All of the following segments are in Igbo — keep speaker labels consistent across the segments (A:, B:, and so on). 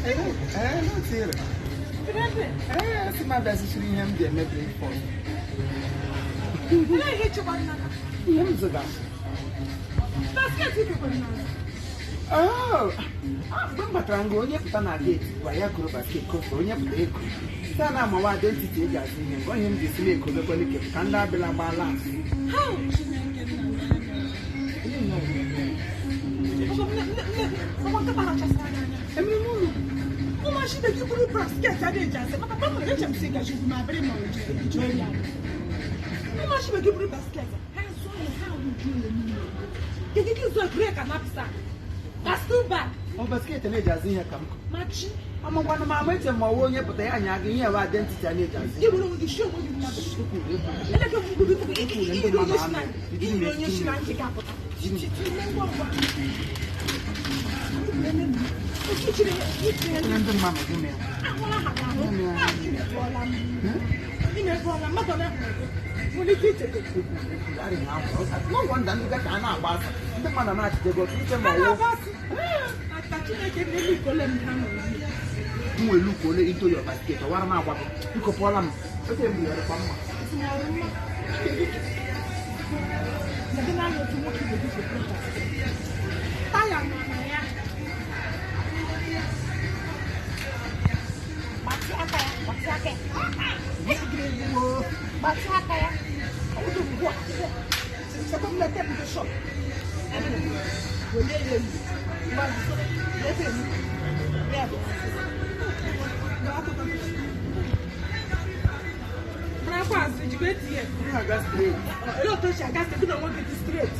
A: Ee, n'otu ire. Ee, sị m abịazichiri ihe m ji eme breakfast. Ihe m zụga. Oh, mgbe m batara nga onye pụta na gate gwa ya kuru basket kofe onye pụta eko. Site na amawa identity eji azụ ihe nke ihe m ji si m ekobekwele ke ka ndị abịala gbaala asị. Emere m ụlọ. Ọ basket na-eji azụ ihe ka m kụ. Amakwanụ m ama eche ma ọwụ onye pụta ya anya aga ihe ewe identity a na-eji azụ ihe. Onye ndị mmadụ gị mere. No wonder ndị ka a na-agba asa. Ndị mmadụ na-achịte gị ọtụ iche ma ọwụ m nwere look ole into your basket ọwara m agwa gị biko pụọla m ote m yọrọ kwa mma.
B: Taya nọ na ya. Gbatị aka ya, gbatị aka ya. Ejigiri ezigbo gbatị aka ya. Ọwụdụ ugbu a. Sekọ m na-ete bido shop. Wele ya elu. Mmadụ ebe elu. Ya bụ. Marakwa azụ ejigbo ATM.
A: Na-aga straight.
B: Olee otu o si aga sị gị na onwe gị dị straight?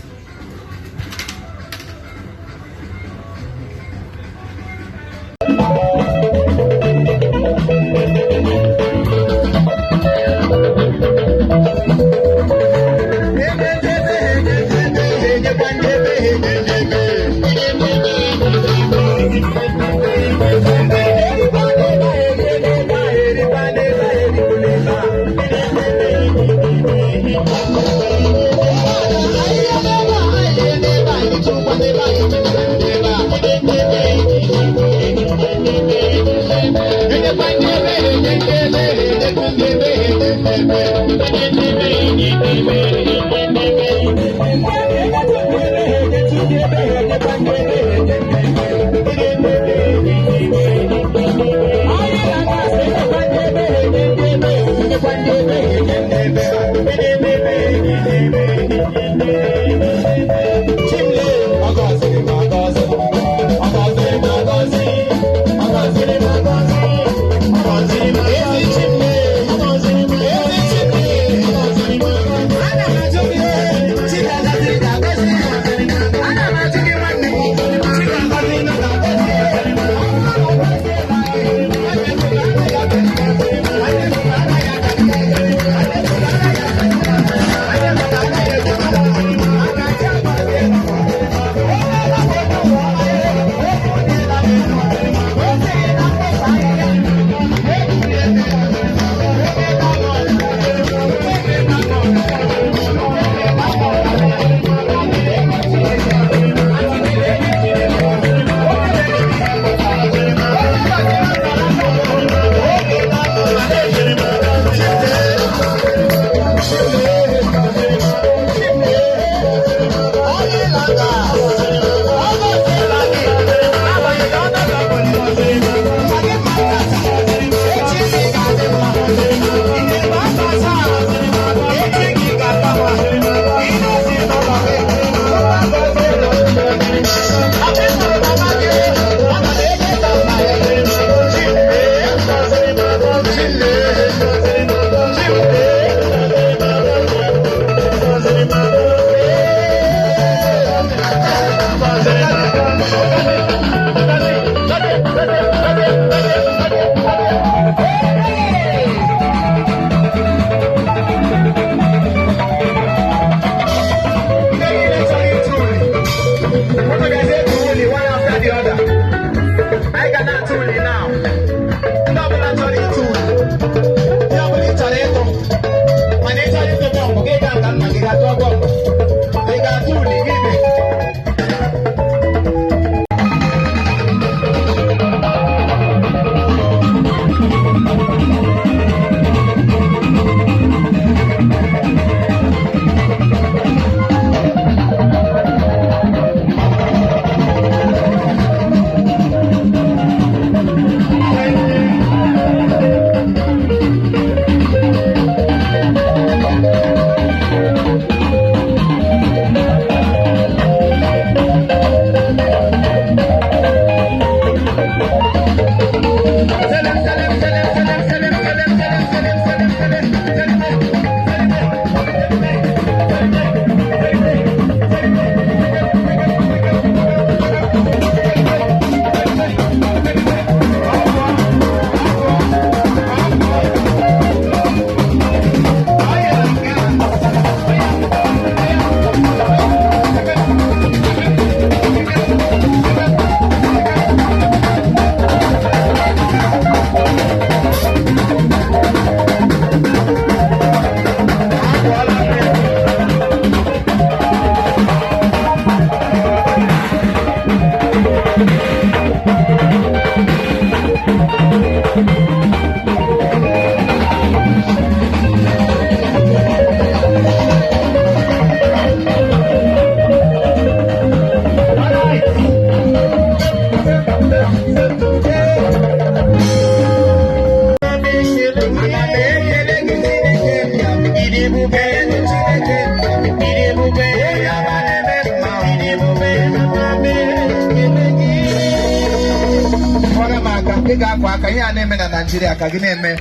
A: Ị ga-akụ aka. Ihe a na-eme na Naịjirịa ka gị na-eme.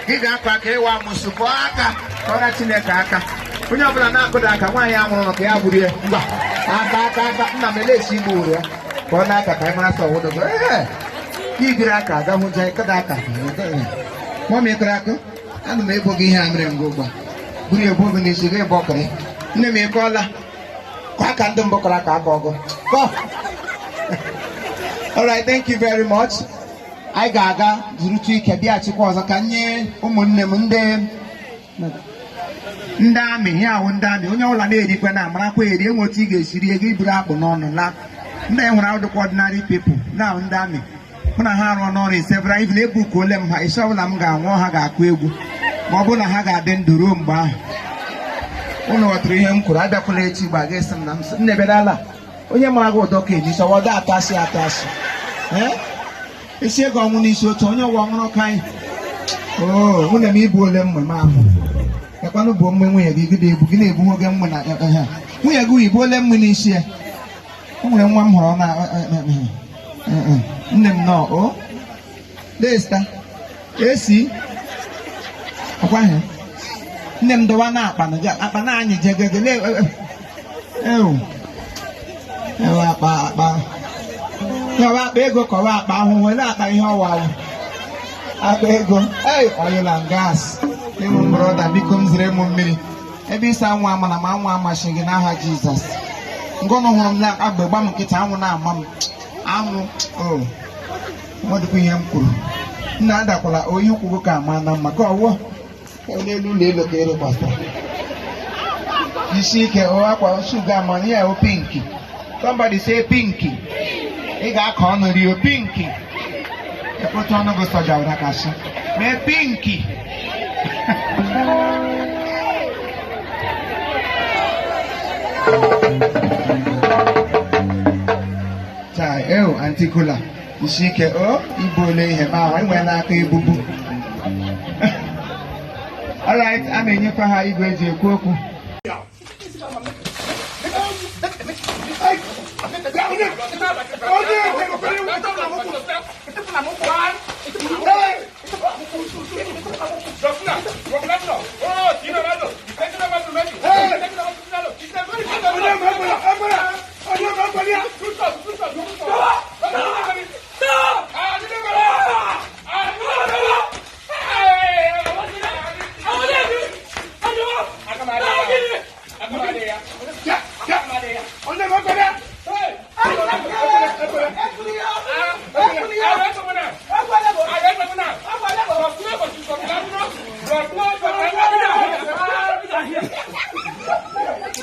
A: Ị ga-akụ aka ịwa amụsụ. Kụọ aka, kọrọ Chineke aka. Onye ọbụla na-akụda aka, nwaanyị a nwụrụ ka ya gburu ya. Ngwa, aka, aka, aka. Nna m, elesi igbu wuru ya ka ọ na-aka ka anyị mara sọ ọwụdụ. Ee, ibiri aka aga hụ ja ịkụda aka. Mummy, ịkụrụ akụ, ana m ebo gị ihe a mere ngụ. Ugbu a buru ebu gị n'isi gị bụ ọkịrị. Nne m, ịkọọla. Kọọ aka. Ndị mbụ kọrọ aka, aka ọgụ kọọ. All right, thank you very much. Anyị ga-aga zụrụtụ ike, bịaghachikwa ọzọ ka nye ụmụnne m ndị army. Ihe ahụ ndị army, onye ọbụla na-erikwe na amarakwa eri enwe otu ị ga-esi rie gị buru akpụ n'ọnụ la. Ndị anyị hụrụ adịkwa ordinary people na ndị army, mụ na ha arụọ n'ọrụ several, even ebukuole m ha isi ọbụla m ga-anwụ, ha ga-akụ egwu ma ọ bụrụ na ha ga-adị ndụ ruo mgbe ahụ. Ụnụ ghọtara ihe m kwuru? Abịakwala echi gba ga esi m na m sị nne bịadala. Onye mara gị ụdọ ka eji sọwọdọ atọ asị atọ asị. Ee, esi ego ọnwụ n'isi otu onye ọwa ọṅụrụ ka anyị. Oo, nwunye m, ibu ole mgbe m ahụ ekwanụ bụ mme nwunye gị. Gị na-ebu gị na-ebu nwoke mgbe na ehe. Nwunye gị ibu ole mgbe n'isi ya. O nwere nwa m hụrụ na nne m nọ o desta esi ọkwaghị nne m dọwa na akpa na akpa na anyị jegegele ewu ewu akpa akpa ya akpa ego kọwa akpa ahụhụ ele akpa ihe ọwa awụ akpa ego. Ei, oil and gas ịmụ. Brother, biko, m zere m mmiri ebe ịsa anwụ ama na ma anwụ amasị gị n'aha Jizọs. Ngọnụ hụrụ m na agba gba m nkịta, anwụ na-ama m anwụ o nwedịkwa ihe m kwuru. Nna, adakwala onye ụkwụ ka ama na mma ka ọwụọ n'elu ụlọ elu ka ịrụkwasara isi ike o akwa shuga ma ya o pink. Somebody say pink. Ị ga-akọ ọnụ rio pink, ekpụta ọnụ gị sọja ụda kasị mee pink. Chai, ew, antikula isi ike o ibu ole ihe ma ahụ enweela aka ebubu. Alright, a na-enyekwa ha igwe eji ekwu okwu.